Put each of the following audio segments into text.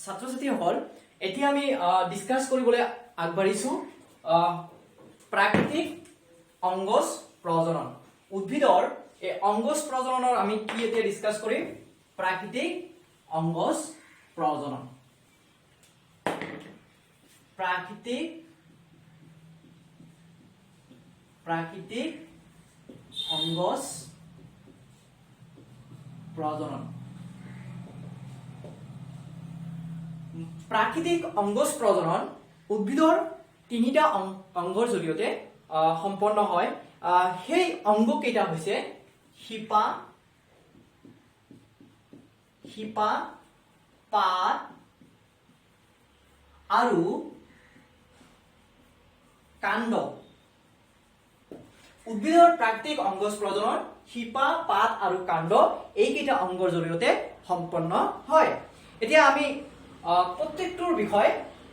ছাত্ৰ ছাত্ৰীসকল, এতিয়া আমি ডিছকাছ কৰিবলৈ আগবাঢ়িছো প্ৰাকৃতিক অংগজ প্ৰজনন। উদ্ভিদৰ এই অংগজ প্ৰজননৰ আমি কি এতিয়া ডিছকাছ কৰিম? প্ৰাকৃতিক অংগজ প্ৰজনন। প্ৰাকৃতিক অংগজ প্ৰজনন। প্ৰাকৃতিক অংগজ প্ৰজনন উদ্ভিদৰ তিনিটা অংগৰ জৰিয়তে সম্পন্ন হয়। সেই অংগকেইটা হৈছে শিপা, পাত আৰু কাণ্ড। উদ্ভিদৰ প্ৰাকৃতিক অংগজ প্ৰজনন শিপা, পাত আৰু কাণ্ড এইকেইটা অংগৰ জৰিয়তে সম্পন্ন হয়। এতিয়া আমি প্ৰত্যেকটোৰ বিষয়ে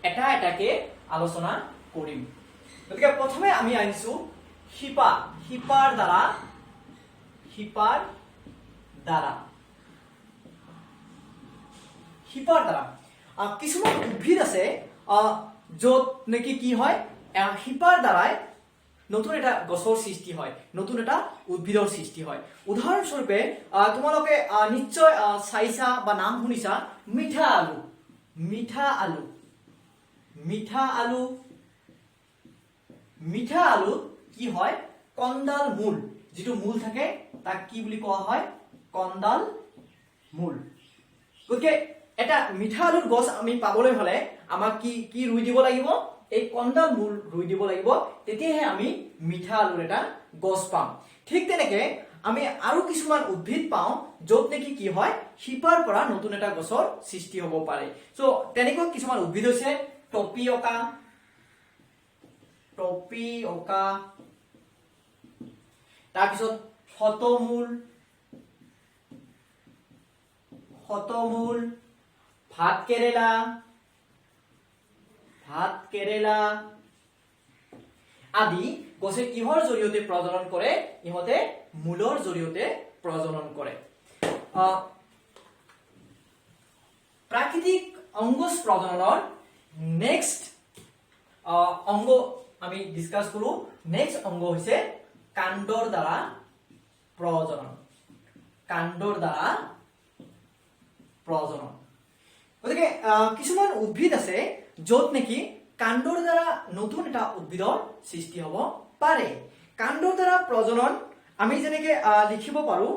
এটা এটাকে আলোচনা কৰিম। গতিকে প্ৰথমে আমি আহিছো শিপা, শিপাৰ দ্বাৰা। শিপাৰ দ্বাৰা কিছুমান উদ্ভিদ আছে য'ত নেকি কি হয়, শিপাৰ দ্বাৰাই নতুন এটা গছৰ সৃষ্টি হয়, নতুন এটা উদ্ভিদৰ সৃষ্টি হয়। উদাহৰণস্বৰূপে তোমালোকে নিশ্চয় চাইছা বা নাম শুনিছা মিঠা আলু। মিঠা আলু, মিঠা আলু, মিঠা আলুত কি হয়? কন্দাল মূল, যিটো মূল থাকে তাক কি বুলি কোৱা হয়? কন্দাল মূল। গতিকে এটা মিঠা আলুৰ গছ আমি পাবলৈ হলে আমাক কি কি ৰুই দিব লাগিব? এই কন্দাল মূল ৰুই দিব লাগিব, তেতিয়াহে আমি মিঠা আলুৰ এটা গছ পাম। ঠিক তেনেকে আমি আৰু কিছুমান উদ্ভিদ পাওঁ য'ত নেকি কি হয়, শিপাৰ পৰা নতুন এটা গছৰ সৃষ্টি হ'ব পাৰে। চ' তেনেকুৱা কিছুমান উদ্ভিদ হৈছে টপিঅকা, টপিঅকা, তাৰপিছত শতমূল, শতমূল, ভাত কেৰেলা, ভাত কেৰেলা আদি গছে কিহৰ জৰিয়তে প্ৰজনন কৰে? ইহঁতে মূলৰ জৰিয়তে প্ৰজনন কৰে। প্ৰাকৃতিক অংগজ প্ৰজননৰ নেক্সট অংগ আমি ডিছকাছ কৰো। নেক্সট অংগ হৈছে কাণ্ডৰ দ্বাৰা প্ৰজনন। কাণ্ডৰ দ্বাৰা প্ৰজনন। গতিকে কিছুমান উদ্ভিদ আছে য'ত নেকি কাণ্ডৰ দ্বাৰা নতুন এটা উদ্ভিদৰ সৃষ্টি হ'ব পাৰে। কাণ্ডৰ দ্বাৰা প্ৰজনন আমি যেনেকে লিখিব পাৰো,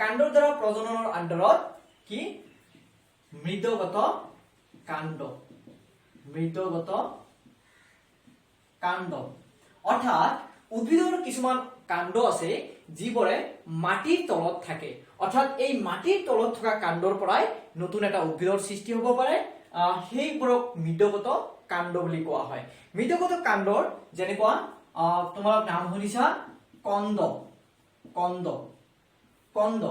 কাণ্ডৰ দ্বাৰা প্ৰজননৰ আণ্ডাৰত কি? মৃদগত কাণ্ড। মৃদগত কাণ্ড, অৰ্থাৎ উদ্ভিদৰ কিছুমান কাণ্ড আছে যিবোৰে মাটিৰ তলত থাকে। অৰ্থাৎ এই মাটিৰ তলত থকা কাণ্ডৰ পৰাই নতুন এটা উদ্ভিদৰ সৃষ্টি হ'ব পাৰে। সেইবোৰক মৃদগত কাণ্ড বুলি কোৱা হয়। মৃদগত কাণ্ডৰ যেনেকুৱা তোমালোক নাম শুনিছা কন্দ, কন্দ, কন্দ।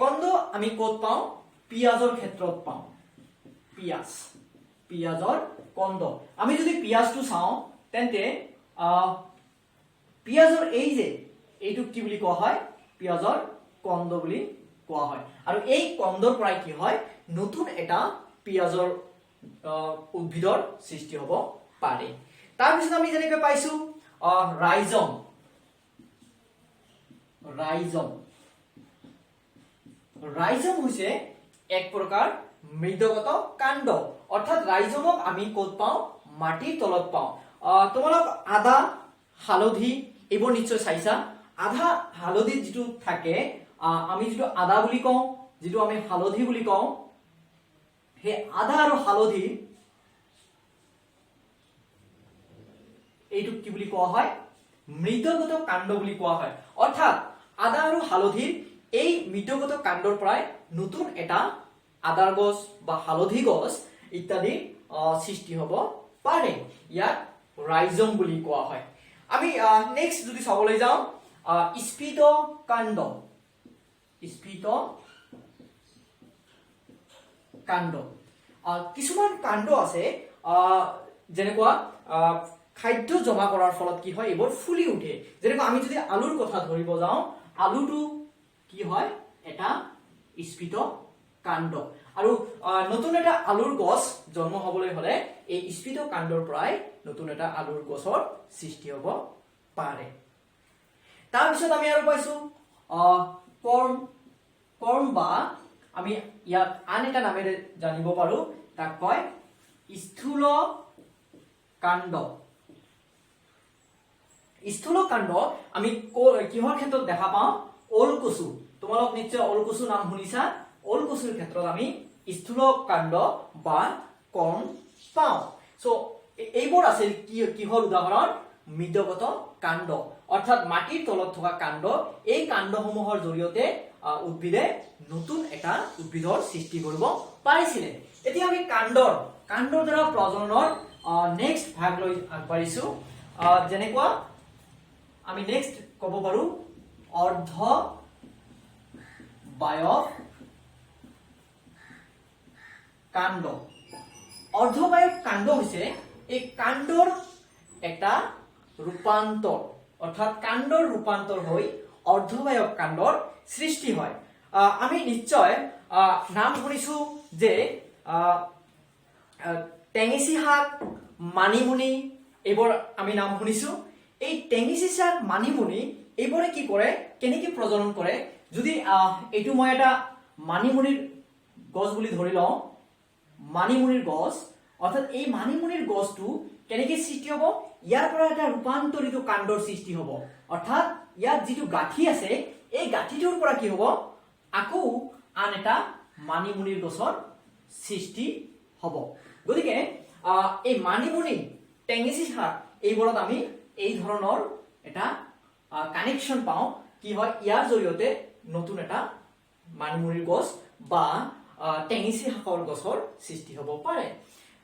কন্দ আমি ক'ত পাওঁ? পিঁয়াজৰ ক্ষেত্ৰত পাওঁ। পিঁয়াজ, পিঁয়াজৰ কন্দ। আমি যদি পিঁয়াজটো চাওঁ তেন্তে পিঁয়াজৰ এই যে এইটোক কি বুলি কোৱা হয়? পিঁয়াজৰ কন্দ বুলি কোৱা হয়। আৰু এই কন্দৰ পৰাই কি হয়? নতুন এটা পিঁয়াজৰ উদ্ভিদৰ সৃষ্টি হ'ব পাৰে। তাৰপিছত আমি যেনেকৈ পাইছো ৰাইজম, ৰাইজম। ৰাইজম হৈছে এক প্ৰকাৰ মৃদগত কাণ্ড। অৰ্থাৎ ৰাইজমক আমি ক'ত পাওঁ? মাটিৰ তলত পাওঁ। তোমালোক আদা, হালধি এইবোৰ নিশ্চয় চাইছা। আদা হালধি যিটো থাকে, আমি যিটো আদা বুলি কওঁ, যিটো আমি হালধি বুলি কওঁ, সেই আদা আৰু হালধি এইটোক কি বুলি কোৱা হয়? মৃদগত কাণ্ড বুলি কোৱা হয়। অৰ্থাৎ আদা আৰু হালধিৰ এই মৃদগত কাণ্ডৰ পৰাই নতুন এটা আদাৰ গছ বা হালধি গছ ইত্যাদি সৃষ্টি হ'ব পাৰে। ইয়াক ৰাইজম বুলি কোৱা হয়। আমি নেক্সট যদি চাবলৈ যাওঁ, স্ফীত কাণ্ড। স্ফীত কাণ্ড, কিছুমান কাণ্ড আছে যেনেকুৱা খাদ্য জমা কৰাৰ ফলত কি হয়, এইবোৰ ফুলি উঠে। যেনেকুৱা আমি যদি আলুৰ কথা ধৰিব যাওঁ, আলুটো কি হয়? এটা স্ফীত কাণ্ড। আৰু নতুন এটা আলুৰ গছ জন্ম হ'বলৈ হ'লে এই স্ফীত কাণ্ডৰ পৰাই নতুন এটা আলুৰ গছৰ সৃষ্টি হ'ব পাৰে। তাৰপিছত আমি আৰু পাইছো কৰ্ম। কৰ্ম বা আমি ইয়াক আন এটা নামেৰে জানিব পাৰো, তাক কয় স্থূল কাণ্ড। স্থূল কাণ্ড আমি কিহৰ ক্ষেত্ৰত দেখা পাওঁ? ওলকচু। তোমালোক নিশ্চয় ওলকচু নাম শুনিছা। ওলকচুৰ ক্ষেত্ৰত আমি স্থূল কাণ্ড বা কৰ্ম পাওঁ। চ' এইবোৰ আছিল কি কিহৰ উদাহৰণ? মৃদগত কাণ্ড, অৰ্থাৎ মাটিৰ তলত থকা কাণ্ড। এই কাণ্ডসমূহৰ জৰিয়তে উদ্ভিদে নতুন এটা উদ্ভিদৰ সৃষ্টি কৰিব পাৰিছিলে। এতিয়া আমি কাণ্ডৰ দ্বাৰা প্ৰজননৰ নেক্সট ভাগ লৈ আগবাঢ়িছো। যেনেকুৱা আমি নেক্সট ক'ব পাৰো অৰ্ধ বায়ক কাণ্ড। অৰ্ধবায়ক কাণ্ড হৈছে এই কাণ্ডৰ এটা ৰূপান্তৰ, অৰ্থাৎ কাণ্ডৰ ৰূপান্তৰ হৈ অৰ্ধবায়ক কাণ্ডৰ সৃষ্টি হয়। আমি নিশ্চয় নাম শুনিছো যে আহ, আহ, টেঙেচি শাক, মানিমুনি, এইবোৰ আমি নাম শুনিছো। এই টেঙেচি শাক, মানিমুনি এইবোৰে কি কৰে, কেনেকে প্ৰজনন কৰে? যদি এইটো মই এটা মানিমুনিৰ গছ বুলি ধৰি লওঁ, মানিমুনিৰ গছ, অৰ্থাৎ এই মানিমুনিৰ গছটো কেনেকে সৃষ্টি হ'ব? ইয়াৰ পৰা এটা ৰূপান্তৰিত কাণ্ডৰ সৃষ্টি হ'ব। অৰ্থাৎ ইয়াত যিটো গাঁঠি আছে, এই গাঁঠিটোৰ পৰা কি হ'ব? আকৌ আন এটা মানিমুনিৰ গছৰ সৃষ্টি হ'ব। গতিকে এই মানিমুনি, টেঙেচি শাক এইবোৰত আমি এই ধৰণৰ এটা কানেকশ্যন পাওঁ। কি হয়, ইয়াৰ জৰিয়তে নতুন এটা মানিমুনিৰ গছ বা টেঙেচি শাকৰ গছৰ সৃষ্টি হ'ব পাৰে।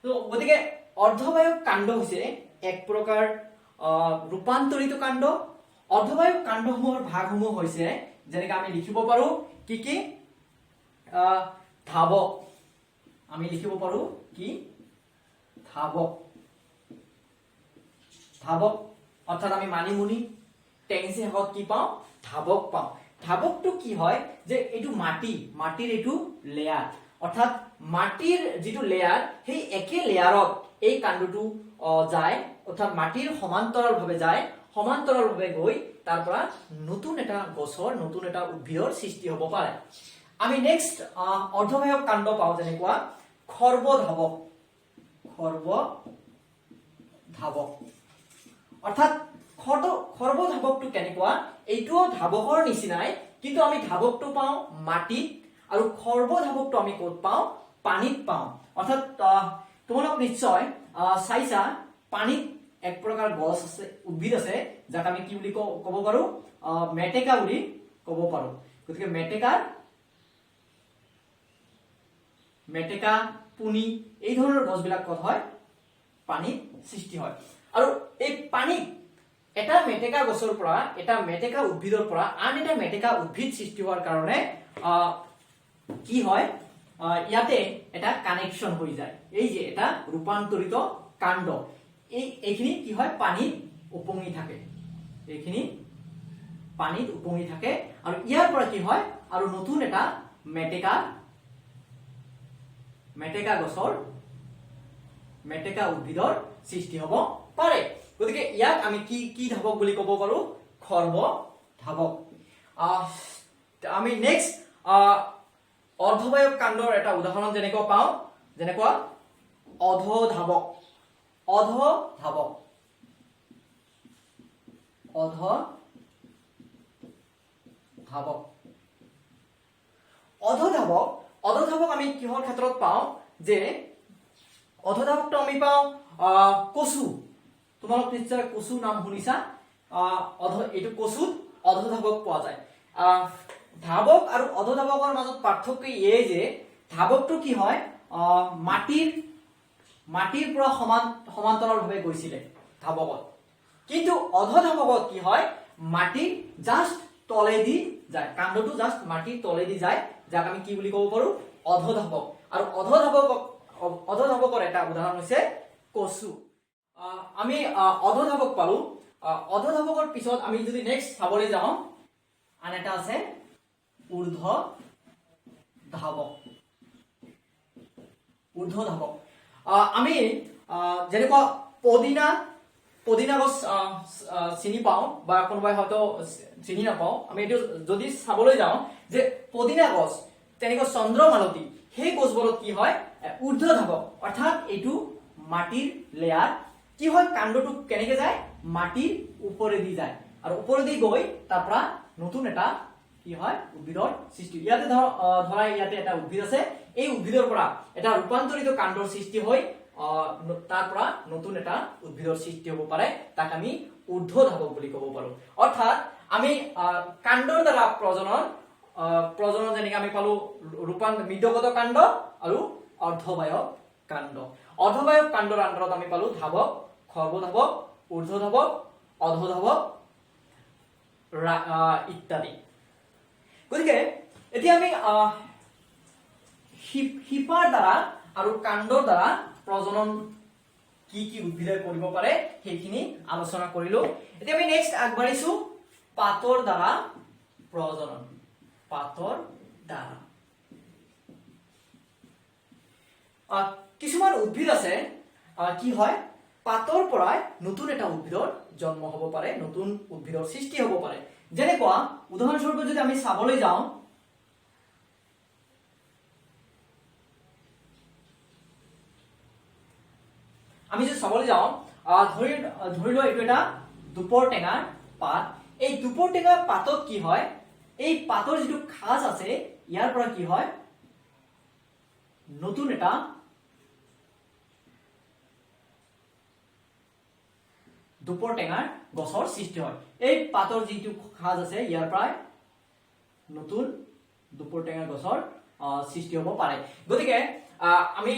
তো গতিকে অৰ্ধবায়ক কাণ্ড হৈছে এক প্ৰকাৰ ৰূপান্তৰিত কাণ্ড। অৰ্ধবায়ক কাণ্ডসমূহৰ ভাগসমূহ হৈছে, যেনেকে আমি লিখিব পাৰো কি কি, ধাৱক। আমি লিখিব পাৰো কি? ধাৱক। ধাৱক অৰ্থাৎ আমি মানিমুনি, টেঙেচি শাকত কি পাওঁ? ধাৱক পাওঁ। ধাৱকটো কি হয় যে এইটো মাটিৰ এইটো লেয়াৰ, অৰ্থাৎ মাটিৰ যিটো লেয়াৰ, সেই একে লেয়াৰত এই কাণ্ডটো যায়, অৰ্থাৎ মাটিৰ সমান্তৰালভাৱে যায়। সমান্তৰালভাৱে গৈ তাৰ পৰা নতুন এটা গছৰ, নতুন এটা উদ্ভিদৰ সৃষ্টি হ'ব পাৰে। আমি নেক্সট অৰ্ধবায়ক কাণ্ড পাওঁ, যেনেকুৱা খৰ্বধাৱক। খৰ্বধাৱক অৰ্থাৎ খৰ্বধাৱকটো কেনেকুৱা? এইটোও ধাৱকৰ নিচিনাই, কিন্তু আমি ধাৱকটো পাওঁ মাটিত আৰু খৰ্বধাৱকটো আমি ক'ত পাওঁ? পানীত পাওঁ। অৰ্থাৎ তোমালোক নিশ্চয় চাইছা, পানীত এক প্ৰকাৰ গছ আছে, উদ্ভিদ আছে, যাক আমি কি বুলি ক'ব পাৰো? মেটেকা বুলি ক'ব পাৰো। গতিকে মেটেকা, পুনি এই ধৰণৰ গছবিলাক ক'ত হয়? পানীত সৃষ্টি হয়। আৰু এই পানীত এটা মেটেকা গছৰ পৰা, এটা মেটেকা উদ্ভিদৰ পৰা আন এটা মেটেকা উদ্ভিদ সৃষ্টি হোৱাৰ কাৰণে কি হয়, ইয়াতে এটা কানেকশ্যন হৈ যায়। এই যে এটা ৰূপান্তৰিত কাণ্ড, এইখিনি কি হয়? পানীত উপঙি থাকে। এইখিনি পানীত উপঙি থাকে আৰু ইয়াৰ পৰা কি হয়, আৰু নতুন এটা মেটেকা গছৰ, মেটেকা উদ্ভিদৰ সৃষ্টি হ'ব পাৰে। গতিকে ইয়াক আমি কি কি ধাৱক বুলি ক'ব পাৰো? খৰ্ব ধাৱক। আমি নেক্সট অৰ্ধবায়ক কাণ্ডৰ এটা উদাহৰণ যেনেকুৱা পাওঁ, যেনেকুৱা অধধাৱক। অধধাৱক, অধ ধাৱক, অধধাৱক। অধধাৱক আমি কিহৰ ক্ষেত্ৰত পাওঁ যে অধধাৱকটো আমি পাওঁ কচু। তোমালোক নিশ্চয় কচু নাম শুনিছা। এইটো কচুত অধধাৱক পোৱা যায়। ধাৱক আৰু অধধাৱকৰ মাজত পাৰ্থক্য এই যে ধাৱকটো কি হয়, মাটিৰ পৰা সমান্তৰালভাৱে গৈছিলে ধাৱকত, কিন্তু অধধাৱকত কি হয়, মাটিৰ জাষ্ট তলেদি যায়। কাণ্ডটো জাষ্ট মাটিৰ তলেদি যায়, যাক আমি কি বুলি ক'ব পাৰো? অধধাৱক। আৰু অধধাৱকৰ এটা উদাহৰণ হৈছে কচু। আমি অধধাৱক পালো। অধধাৱকৰ পিছত আমি যদি নেক্সট চাবলৈ যাওঁ, আন এটা আছে ঊৰ্ধ্ব ধাৱক। ঊৰ্ধ্বধাবক। আমি যেনেকুৱা পদিনা গছ চিনি পাওঁ বা কোনোবাই হয়তো চিনি নাপাওঁ। আমি এইটো যদি চাবলৈ যাওঁ যে পদিনা গছ, তেনেকুৱা চন্দ্ৰমালতী, সেই গছবোৰত কি হয়? ঊৰ্ধ্বধাবক, অৰ্থাৎ এইটো মাটিৰ লেয়াৰ কি হয়, কাণ্ডটো কেনেকে যায়? মাটিৰ ওপৰেদি যায় আৰু ওপৰেদি গৈ তাৰ পৰা নতুন এটা কি হয়, উদ্ভিদৰ সৃষ্টি। ইয়াতে ধৰা ইয়াতে এটা উদ্ভিদ আছে, এই উদ্ভিদৰ পৰা এটা ৰূপান্তৰিত কাণ্ডৰ সৃষ্টি হৈ তাৰ পৰা নতুন এটা উদ্ভিদৰ সৃষ্টি হ'ব পাৰে, তাক আমি ঊৰ্ধ্বধাবক বুলি ক'ব পাৰো। অৰ্থাৎ আমি কাণ্ডৰ দ্বাৰা প্ৰজনন যেনেকে আমি পালো মৃদগত কাণ্ড আৰু অৰ্ধবায়ক কাণ্ড। অৰ্ধবায়ক কাণ্ডৰ আণ্ডাৰত আমি পালো ধাবক, খৰ্বধাবক, ঊৰ্ধ্বধাবক, অধধাবক ইত্যাদি। গতিকে এতিয়া আমি শিপাৰ দ্বাৰা আৰু কাণ্ডৰ দ্বাৰা প্ৰজনন কি কি উদ্ভিদে কৰিব পাৰে সেইখিনি আলোচনা কৰিলো। এতিয়া আমি নেক্সট আগবাঢ়িছো পাতৰ দ্বাৰা প্ৰজনন। পাতৰ দ্বাৰা কিছুমান উদ্ভিদ আছে, কি হয়, পাতৰ পৰাই নতুন এটা উদ্ভিদৰ জন্ম হ'ব পাৰে, নতুন উদ্ভিদৰ সৃষ্টি হ'ব পাৰে। যেনেকুৱা উদাহৰণস্বৰূপে যদি আমি চাবলৈ যাওঁ, আমি যদি চাবলৈ যাওঁ, ধৰি লোৱা এইটো এটা দুপৰ টেঙাৰ পাত। এই দুপৰ টেঙাৰ পাতত কি হয়, এই পাতৰ যিটো খাজ আছে ইয়াৰ পৰা কি হয়, নতুন এটা দুপৰ টেঙাৰ গছৰ সৃষ্টি হয়। এই পাতৰ যিটো খাজ আছে ইয়াৰ পৰাই নতুন দুপৰ টেঙাৰ গছৰ সৃষ্টি হ'ব পাৰে। গতিকে আমি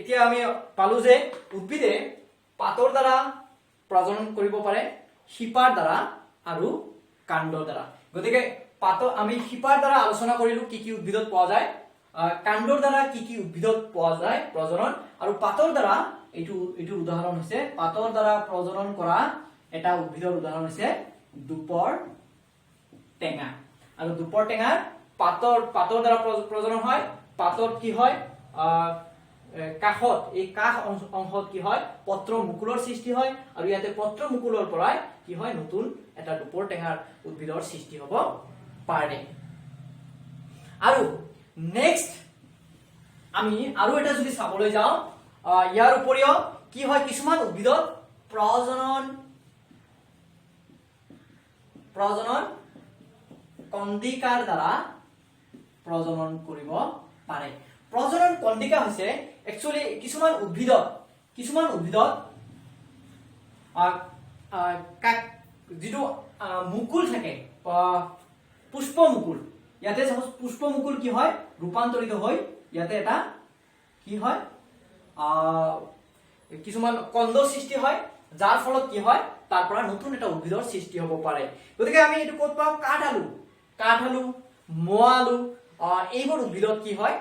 এতিয়া আমি পালো যে উদ্ভিদে পাতৰ দ্বাৰা প্ৰজনন কৰিব পাৰে, শিপাৰ দ্বাৰা আৰু কাণ্ডৰ দ্বাৰা। গতিকে পাতৰ আমি শিপাৰ দ্বাৰা আলোচনা কৰিলো কি কি উদ্ভিদত পোৱা যায়, কাণ্ডৰ দ্বাৰা কি কি উদ্ভিদত পোৱা যায় প্ৰজনন, আৰু পাতৰ দ্বাৰা এইটো উদাহৰণ হৈছে পাতৰ দ্বাৰা প্ৰজনন কৰা এটা উদ্ভিদৰ উদাহৰণ হৈছে দুপৰ টেঙা। আৰু দুপৰ টেঙাৰ পাতৰ দ্বাৰা প্ৰজনন হয়। পাতত কি হয়, কাষত, এই কাষ অংশত কি হয়, পত্ৰ মুকুলৰ সৃষ্টি হয় আৰু ইয়াতে পত্ৰ মুকুলৰ পৰাই কি হয়, নতুন এটা দুপৰ টেঙাৰ উদ্ভিদৰ সৃষ্টি হ'ব পাৰে। আৰু নেক্সট আমি আৰু এটা যদি চাবলৈ যাওঁ, ইয়াৰ উপৰিও কি হয়, কিছুমান উদ্ভিদত প্ৰজনন কন্দিকাৰ দ্বাৰা প্ৰজনন কৰিব পাৰে। প্ৰজনন কন্দিকা হৈছে একচুৱেলি কিছুমান উদ্ভিদত, যিটো মুকুল থাকে, পুষ্প মুকুল, ইয়াতে চাপোজ পুষ্প মুকুল কি হয়, ৰূপান্তৰিত হৈ ইয়াতে এটা কি হয়, কিছুমান কন্দ সৃষ্টি হয়, যাৰ ফলত কি হয়, তাৰ পৰা নতুন এটা উদ্ভিদৰ সৃষ্টি হ'ব পাৰে। গতিকে আমি এইটো ক'ত পাওঁ, কাঠআলু, মোৱা আলু, এইবোৰ উদ্ভিদত কি হয়,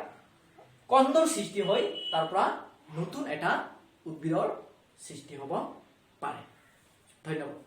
কন্দৰ সৃষ্টি হৈ তাৰ পৰা নতুন এটা উদ্ভিদৰ সৃষ্টি হ'ব পাৰে। ধন্যবাদ।